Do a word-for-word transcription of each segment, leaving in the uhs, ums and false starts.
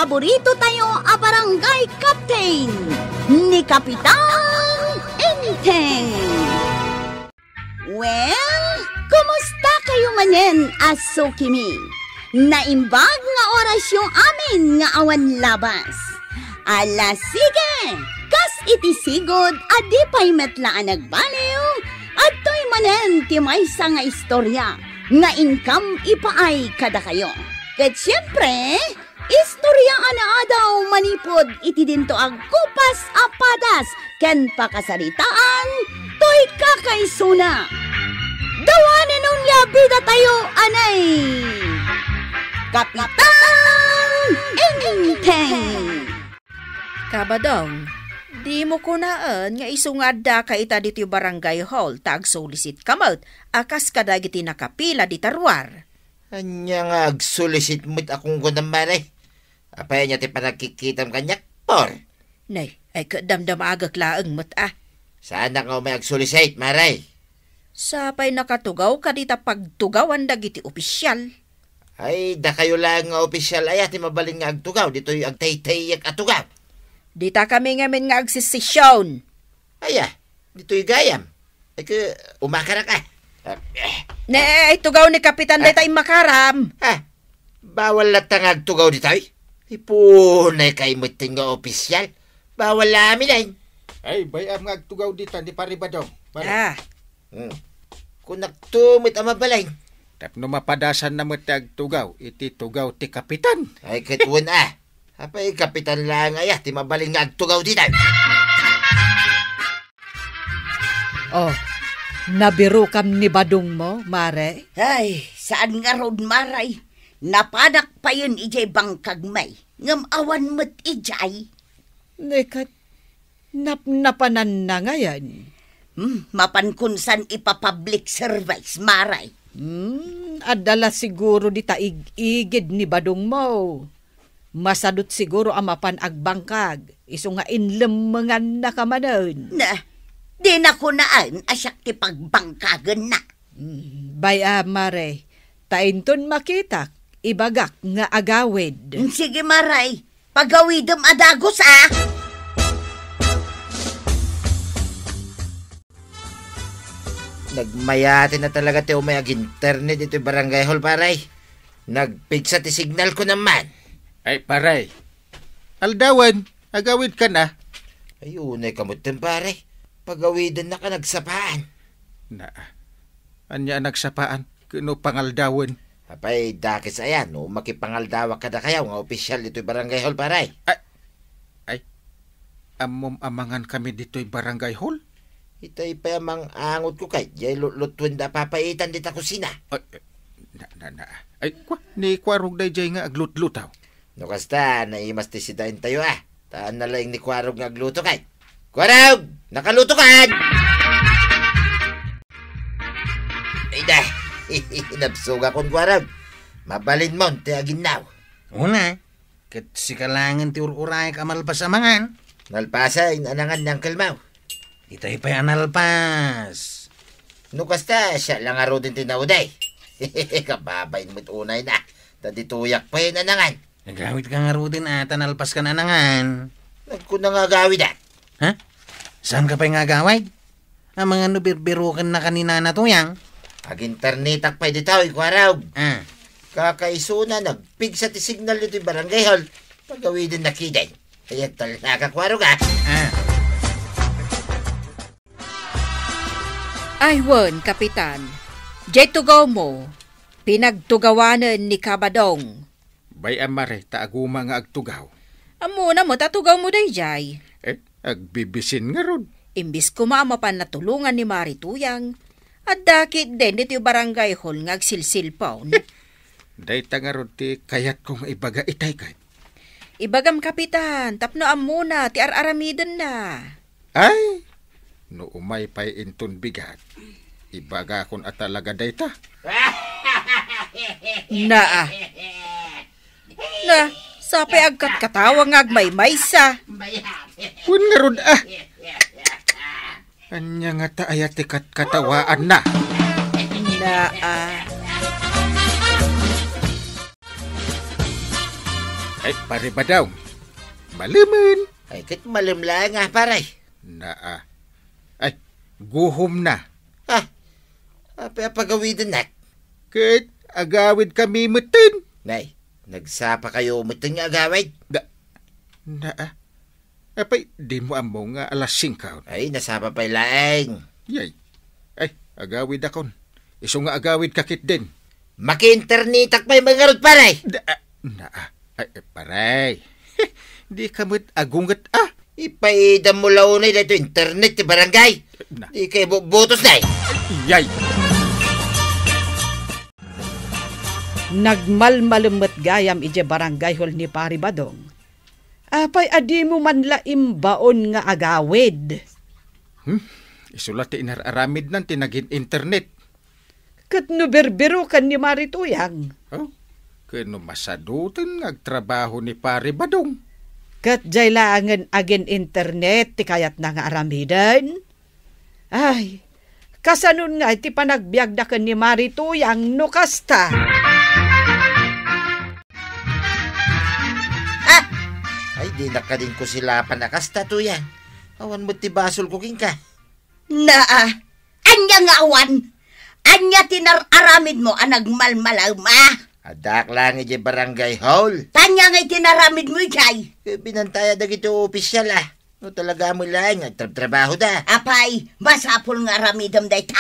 paborito tayo a barangay captain, ni Kapitan Enteng. Well, kumusta kayo manen a sukimi? Naimbag nga orasyo amin nga awan labas. Ala, sige! Kas iti sigud a di pay met la a nagbaliw, adtoy manen ti maysa nga istorya nga inkam ipaay kadakayo. Ket siempre, istorya a naadaw manipud iti dinto agkupas a padas ken pakasaritaan toy kakaisuna. Dawanen unay a bidatayo, anay! Kapitan Enteng! Kabadong, dimo kunaen nga isu nga addaka ita ditoy barangay hall ta agsulisit ka met a kas kadagiti nakapila dita ruar. Ania nga agsulisit met a kunkunam, Mare? Apay ania ti panagkikitam kaniak, Por? Nay, ay, ket damdamagek laeng met a. Saanak nga umay agsulisit, Mare. Sapay nakatugaw ka dita pagtugawan dagiti opisial. Ay, dakayo laeng nga opisial aya ti mabalin nga agtugaw ditoy agtaytayek a tugaw. Dita kami ngamin nga agsesesion. Aya, ditoy gayam. Ay, ke, umakarak, ah. Ah, eh. Ne, ay, tugaw ni Kapitan Ah. dayta immakaram. Ah, bawal latta nga agtugaw ditoy? Ipunay kay metten nga opisial. Bawal la amin, ay. Ay, bay-am nga agtugaw dita ni Pare Badong. Pare. Ah. Hmm. Kunakto met a mabalin. Tapno mapadasan na met ti agtugaw, iti tugaw ti kapitan. Ay, ket wen, ah. Apay, kapitan laeng aya ti mabalin nga agtugaw dita? Oh, nabirokam ni Badong mo, Mare? Ay, saan ngarud, Mare. Napanak payen idiay bangkag may, ngem awan met idiay. Ne ket, napnapananna ngayen? Hmm, mapan kunsan ipa-public service, Mare. Hmm, adda la siguro dita ig-igid ni Badong mo. Masadut siguro a mapan agbangkag, isu nga inlemmengannaka manen. Na, dina kunaen a siak ti pagbangkagenna. Hmm, bay-am, Mare, ta inton makitak, ibagak nga agawid. Hmm, sige, Mare. Pagawidem a dagus, a! Nagmayat na talaga ti umay ag-internet ditoy barangay hall, pare. Nagpigsa ti signal ko naman. Ay, pare. Aldawen, agawidkan a. Ay, unay ka metten, pare. Pagawidennaka nagsapaan. Na, ania a nagsapaan? Ken no pangaldawen? Apay, dakes aya no makipangaldawak kadakayo nga opisial ditoy barangay hall, pare. Ay, ay, ammom a mangankami ditoy barangay hall? Itay pay a mang-angotko kay, diay lutlutuenda a papaitan dita kusina. Ay, na, na, na. Ay, kua, ni Kuarog daydiay nga aglutlutaw. No kasta, naimas ti sidaentayo, a. Ta ania laeng ni Kuarog nga agluto kay. Kuarog! Nakalutokan! Ay da, nabsugakon, Kuarog. Mabalinmon ti aginnaw. Una, ket sika laengen ti ur-uraek a malpas a mangan. Nalpasen, anangan ni Uncle Mau. Itay pay a nalpas. No kasta, siak la ngaruden ti nauday. Kababain met unayna. Ta ditoyak pay nanangan. Agawidka ngaruden a ta nalpaskan a nangan. Nagkuna nga agawid, a. Ha? Saanka pay nga agawid? Amangan no birbirokennaka ni Nana Tuyang? Aginternetak pay ditoy, Kuarog. A. Kakaisuna, nagpigsa ti signal ditoy barangay hall. Pagawidennak ketdin. Ay, agtalnaka, Kuarog, a. A. Ay wen, Kapitan. Diay tugawmo, pinagtugawanen ni Kabadong. Bay-am, Mare, ta aguma nga agtugaw. Ammona met a tugawmo daydiay. Eh, agbibisin ngarud. Imbis koma a mapan natulongan ni Mare Tuyang, adda ketdin ditoy barangay hall nga agsilsilpon. Dayta ngarud ti kayatko nga ibaga itay kay. Ibagam, Kapitan, tapno ammona ti ar-aramidenna. Ay, no umay pay inton bigat, ibagakon a talaga dayta. Naa. Na, sapay agkatkatawa nga agmaymaysa. Wen ngarud, a. Ania ngata aya ti katkatawaanna? Naa. Ay, Pare Badong. Malemen. Ay, ket malem laeng a, pare. Naa. Ay, guhom na. Ah, apay a pagawidennak? Ket agawidkami metten. Nay, nagsapakayo metten nga agawid? Da, naa. Apay, dimo ammo nga alas singko? Ay, nasapa pay laeng. Yay. Ay, agawidakon. Isu nga agawidka ketdin. Maki-internetak pay ngarud, pare. Da, ah, naa. Ay, pare. Dika met agunget, ah. Ipaidam mo la unay daytoy internet ti barangay. Na. Dika ibubutos, nay. Yay. Nagmalmalem met gayam idiay barangay hall ni Pari Badong. Apay a dimo man la imbaon nga agawid? Hmm? Isu la ti inar-aramidnan ti nagin-internet. Ket no birbiroken ni Mari Tuyang? Oh, ket no masadoten nga agtrabaho ni Pari Badong? Ket diay laengen agin-internet ti kayatna nga aramiden? Ay, kasanon ngay ti panagbiagda ken ni Mari Tuyang no kasta? Ah! Ay, dinak kadin kusilapan a kasta, Tuyang. Awan met ti basolko kenka. Naa, ania nga awan? Ania ti nar-aramidmo a nagmalmalem, a? Addaak laeng idiay barangay hall. Ta ania ngay ti inaramidmo idiay? Eh, binantaya dagiti official, a. No talaga met laeng nga agtrabtrabahoda. Apay, masapul nga aramidem dayta?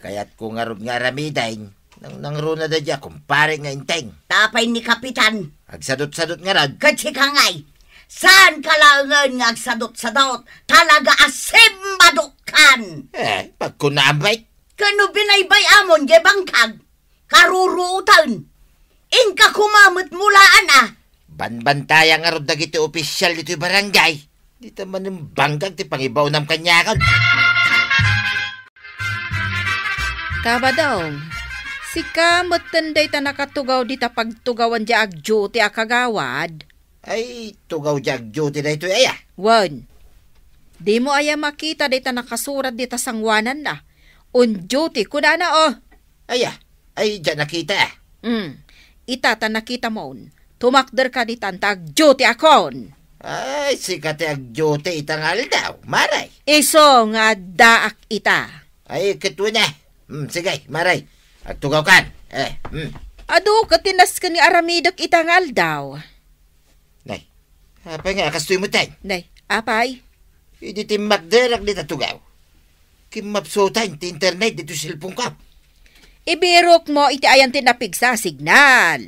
Kayatko ngarud nga aramiden. Nang nangruna daydiay a kumpare nga Enteng. Ta apay ni Kapitan? Agsadutsadut ngarud. Ket sika ngay, saanka laengen nga agsadutsadut. Talaga a simmadutkan. Eh, pagkunaam pay. Ket no binaybay-amon diay bangkag, karuruoten. Inka koma met mulaan, a. Banbantaya ngarud dagiti official ditoy barangay. Dita manen bangkag ti pangibaonam kaniakon. Kabadong, sika metten dayta nakatugaw dita pagtugawan diay agduty a kagawad? Ay, tugaw diay agduty daytoy aya? Wen. Dimo aya makita dayta nakasurat dita sanguananna? On duty, kunana, o. Aya, ay, diak nakita. Hmm. Ita ta nakitamon. Tumakderka ditan ta agduty akon. Ay, sika ti agduty ita nga aldaw, Mari. Isu nga addaak ita. Ay, ket wen a. Hmm, sige, Mari. Agtugawkan. Eh, hmm. Adu ket ti nasken nga aramidek ita nga aldaw. Nay, apay nga a kastoy metten? Nay, apay? Idi timmakderak dita tugaw, kimmapsutan ti internet ditoy cellphone-ko. Ibirokmo iti ayan ti napigsa a signal.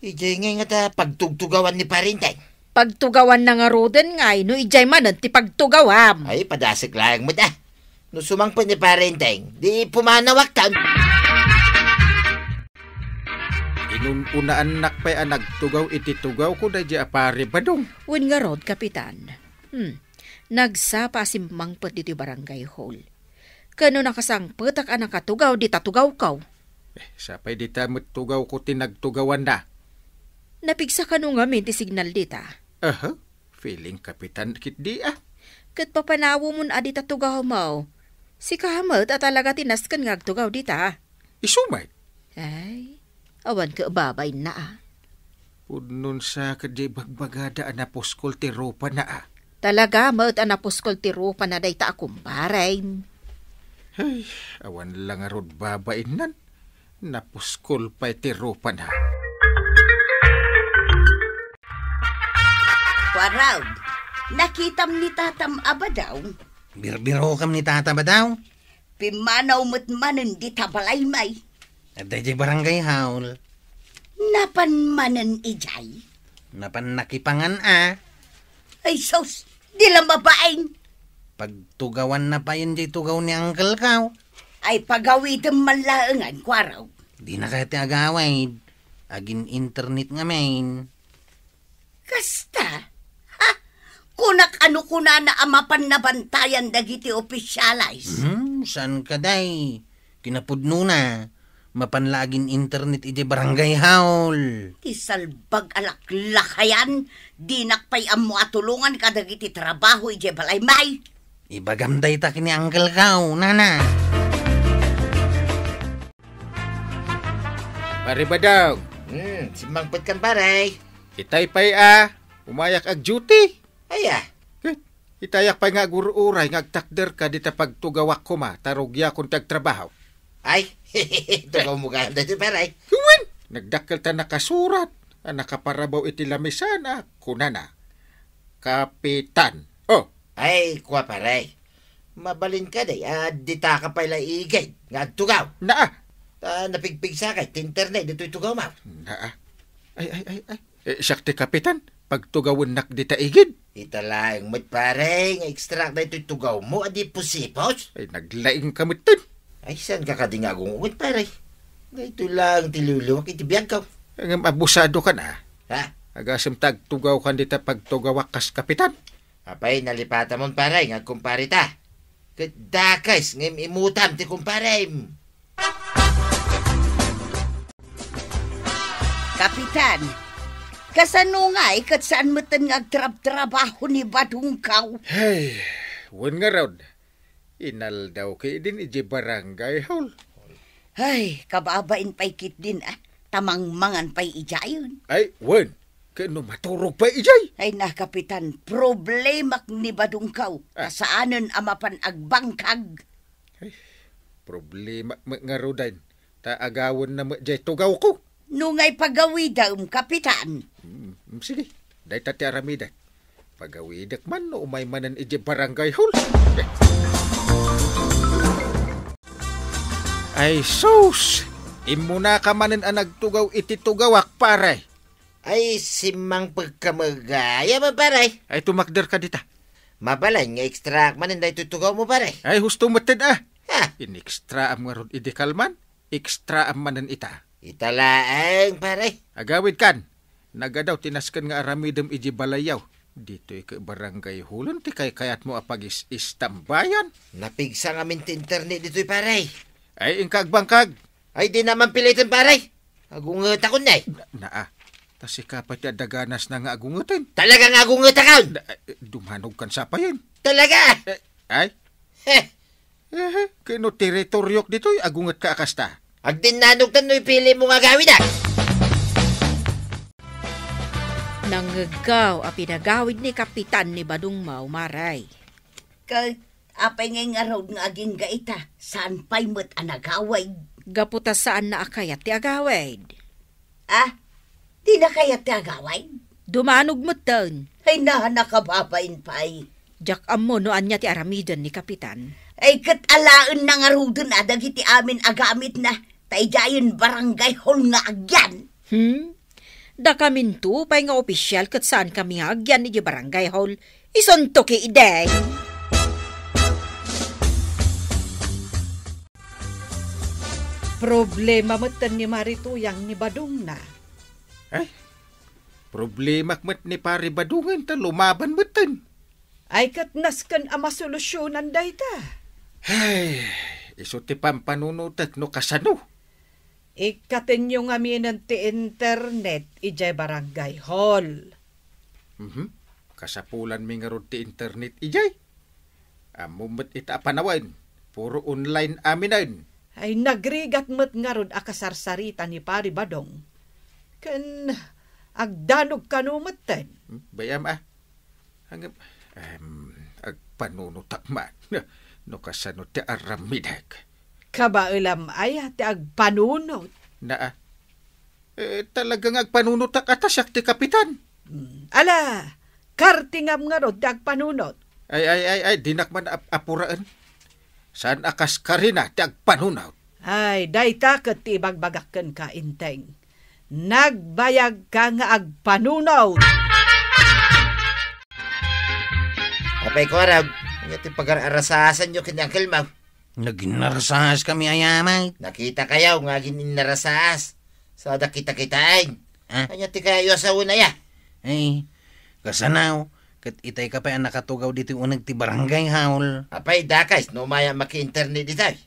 Idiay ngay ngata pagtugtugawan ni Pari Enteng. Pagtugawanna ngaruden ngay no idiay manen ti pagtugawam. Ay, padasek laeng met, a. No sumangpet ni Pari Enteng, di pumanawakton. Inun-unaannak pay a nagtugaw iti tugawko daydiay a Pari Badong. Wen ngarud, Kapitan. Hmm. Nagsapa a simmangpet ditoy barangay hall. Ken no nakasangpetak a nakatugaw dita tugawko. Eh, sapay dita met tugawko ti nagtugawanna. Napigsa kano ngamin ti signal dita? Aha. Feeling Kapitan ketdi, a. Ket papanawemon a dita tugawmo. Sika met a talaga ti nasken nga agtugaw dita. Isu met. Ay, awan ket babainna, a. Pudno sa ket diay bagbagada a napuskol ti rupana, a. Talaga met a napuskol ti rupana dayta a kumparem. Ay, awan la ngarud babainnan. Napuskol pay ti rupana. Kuarog, nakitam ni Tatam a Badaw? Birbirokam ni Tata Badaw? Pimmanaw met manen dita balay, may. Adda idiay barangay hall. Napan manen idiay? Napan nakipangan, a. Ay, sus, di la mabain. Pagtugawanna payen diay tugaw ni uncle-ko. Ay, pagawidem man laengen, kuarog. Dina kayat ti agawid. Agin-internet ngamin. Kasta? Ha? Kunak a no kunana a mapan nabantayan dagiti opisyales. Hmm, saan ka, day? Kinapudnona, mapan la agin-internet idiay barangay hall. Ti salbag a laklakayan, dinak pay ammo a tulongan kadagiti trabaho idiay balay, may. Ibagam dayta ken ni uncle-ko, nana. Pare Badong. Hmm, simmangpetkan, pare. Itay pay a, umayak ag-duty. Aya? Ket, itayak pay nga agur-uray nga agtakderka dita pagtugawak koma, ta rugiakon ti agtrabaho. Ay, tugawmo gayam daytoy, pare. Wen, nagdakkel ta nakasurat a nakaparabaw iti lamisana, kunana, Kapitan. Oh. Ay, kua, pare. Mabalin kadi a dita ka pay la igid nga agtugaw. Naa. Ta napigpigsakay ti internet ditoy tugawmo. Naa. Ay, ay, ay, ay. Eh, siak ti kapitan, pagtugawennak dita igid. Ita laeng met, pare, nga extract daytoy tugawmo a di pusipos. Ay, naglaing ka metten. Ay, saan ka kadi nga agunget, pare? Daytoy laeng ti liwliwak iti biagko. Ngem abusado ka na. Ha? Agasem ta agtugaw kan dita pagtugawak kas kapitan. Apay, nalipatamon, pare, nga agkumpare ta. Ket dakes nga im-imutam ti kumparem. Kapitan, kasano ngay ket saan metten nga agtrabtrabaho ni Badongkaw? Hey, wen ngarud, inaldaw ketdin idiay barangay hall. Ay, kababain pay ketdin, ah. Ta mangmangan pay idiayen. Ay, wen, ket no maturog pay idiay? Ay na, Kapitan, problemak ni Badongkaw. Ah. Ta saanen a mapan agbangkag. Ay, problema met ngaruden. Ta agawenna met diay tugawko. No ngay pagawidem, Kapitan. Hmm, sige. Dayta ti aramidek. Pagawidek man no umay manen idiay barangay hall. Ay sus! Immunaka manen a nagtugaw iti tugawak, pare. Ay, simmangpegka met gayam, pare. Ay, tumakderka dita. Mabalin nga extraak manen daytoy tugawmo, pare. Ay, husto metten, ah. Ha? Inextraam ngarud idi kalman, extraam manen ita. Ita laeng, pare. Agawidkan. Nagadaw ti nasken nga aramidem idiay balayyo. Ditoy ket barangay hall-en ti kaykayatmo a pagis-istambayan. Napigsa ngamin ti internet ditoy, pare. Ay, inka agbangkag. Ay, dina man piliten, pare. Agungetakon, eh. Na, naa. Ta sika pay ti adda ganasna nga agungeten. Talaga nga agungetakon! Na, eh, dumanogkan sapayen. Talaga! Eh, ay? Heh. Eh, ket no teritoryok ditoy, agungetka a kasta. Agdinnanogtan no ipilinmo nga agawidak. Nangngegko a pinagawid ni Kapitan ni Badongmo, pare. Ket apay ngay ngarud nga agingga ita, saan pay met a nagawid? Gapu ta saanna a kayat ti agawid. Ah, dina kayat ti agawid? Dumanog metten. Ay, na, nakababain pay. Diak ammo no ania ti aramiden ni Kapitan. Ay, ket alaenna ngaruden a dagiti amin a gamitna, ta idiayen barangay hall nga agyan. Hmm? Dakaminto pay nga opisial ket saankami nga agyan idiay barangay hall. Isunto ketdin. Problema metten ni Mari Tuyang ni Badongna. Ay, problemak met ni Pari Badongen ta lumaban metten. Ay, ket nasken a masolusionan dayta. Ay, isu ti pampanunotek no kasano. Ikkatenyo ngaminen ti internet idiay barangay hall. Mhm. Kasapulanmi ngarud ti internet idiay. Ammom met ita a panawen, puro online aminen. Ay, nagrigat met ngarud a kasarsarita ni Pari Badong. Ken agdanog kano metten. Hmm, bay-am a. Ngem, em, agpanunotak man. No kasano ti aramidek. Kabaelam aya ti agpanunot? Naa. Eh, talaga nga agpanunotak a ta siak ti kapitan. Hmm. Ala, kartingam ngarud ti agpanunot. Ay, ay, ay, ay, dinak man ap-, apuraen. Saan a kas karina ti agpanunot? Ay, dayta ket ti ibagbagak kenka, Inteng. Nagbayagka nga agpanunot. Apay ko arab, ania ti pagar-arasasanyo ken ni Uncle Mau? Naginarasaas kami aya met. Nakitakayo nga agin-innarasaas. Sada kita-kitaen. Ha? Ania ti kayo a sawen aya? Ay, kasano, ket itay ka pay a nakatugaw ditoy uneg ti barangay hall. Apay, dakes, no umay a maki-internet itay.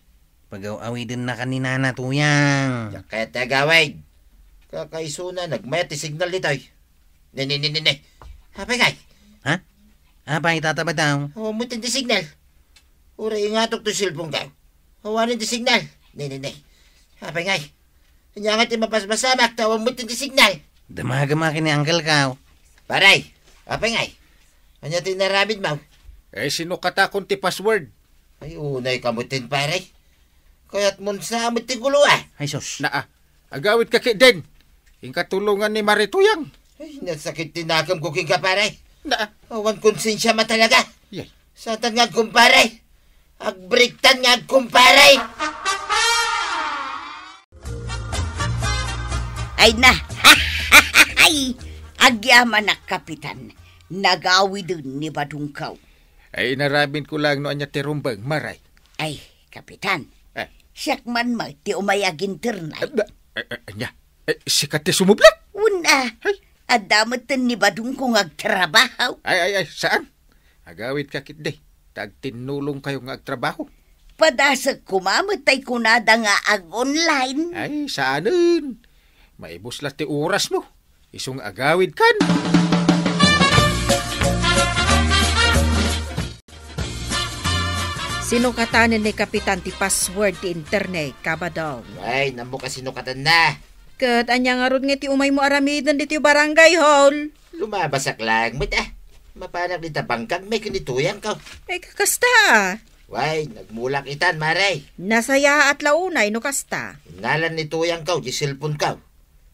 Pagaw-awidennaka ni Nana Tuyang. Diak kayat ti agawid. Kakaisuna, nagmayat ti signal ditoy. Ne, ne, ne, ne, ne. Apay ngay? Ha? Apay, Tata Badong? Awan met ti signal. Uray ingatok ti cellphone ko. Awanen ti signal. Ne, ne, ne. Apay ngay? Ania nga ti mapaspasamak ta awan met ti signal? Dumagama ken ni Uncle Kao. Pare, apay ngay? Ania ti inaramidmo? Eh, sinukatakon ti password. Ay, unay ka met, pare. Kayatmon sa met ti gulo, ah. Ay, sus. Naa, agawid ka ketdin. Inka tulongan ni Mare Tuyang. Ay, nasakit ti nakemko kenka, pare. Naa. Awan konsensiam talaga. Yay. Saantan nga agkumpare. Agbreaktan nga agkumpare. Ay na. Ay, agyamanak, Kapitan. Nagawiden ni Badongko. Ay, inaramidko laeng no ania ti rumbeng, Mare. Ay, Kapitan. Eh. Siak man met ti umay aginternay. Eh, ba-, eh, eh, ania? Eh, sika ti sumublak? Wen a. Ay. Adda metten ni Badongko nga agtrabaho. Ay, ay, ay, saan? Agawidka ketdi, ta agtinnulongkayo nga agtrabaho. Padasek koma met tay kunada nga ag-online. Ay, saanen. Maibus la ti orasmo. Isu nga agawidkan. Sinukatanen ni Kapitan ti password ti internet, Kabadong. Ay, ammok a sinukatanna. Ket ania ngarud nga ti umaymo aramiden ditoy barangay hall? Lumabasak laeng met, ah. Mapanak dita bangkag met ken ni Tuyangko. Ay, kakasta. Way, nagmulak itan, Mare. Nasayaat la unay no kasta. Innalan ni Tuyangko ti cellphoneko.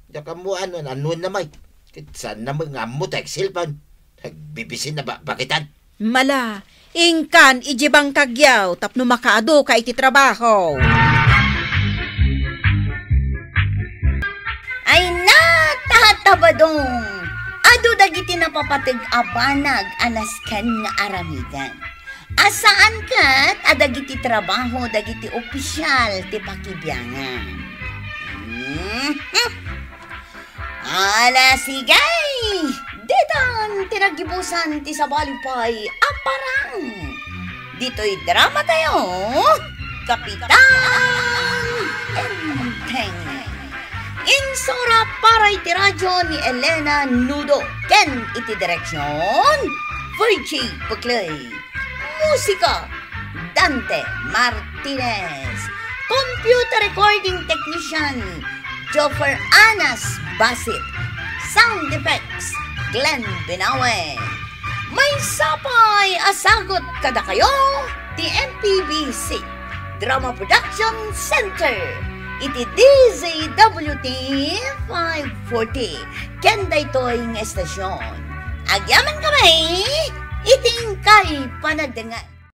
Diak ammo no an-anoenna met. Ket saanna met nga ammo ta ag-cellphone. Nagbibisin a bakbakitan. Mala, inkan idiay bangkagyo tapno makaadu ka iti trabaho. Ay na, tatta, Badong! Adu dagiti napapateg a banag a nasken nga aramiden. A saan ket a dagiti trabaho dagiti opisial ti pakibiangan. Mhm. Ala, sige! Ditan ti naggibusan ti sabali pay a parang. Ditoy dramatayo, Kapitan Enteng. Insura para iti radio ni Elena Nudo ken iti direksion, Virgie Buclay. Musika, Dante Martinez. Computer recording technician, Joffer Anas Basit. Sound effects, Glenn Binawe. Maysa pay a sagut kadakayo ti M P B C Drama Production Center iti D Z W T five forty ken daytoy nga estasion. Agyamankami iti inkay panagdengngeg.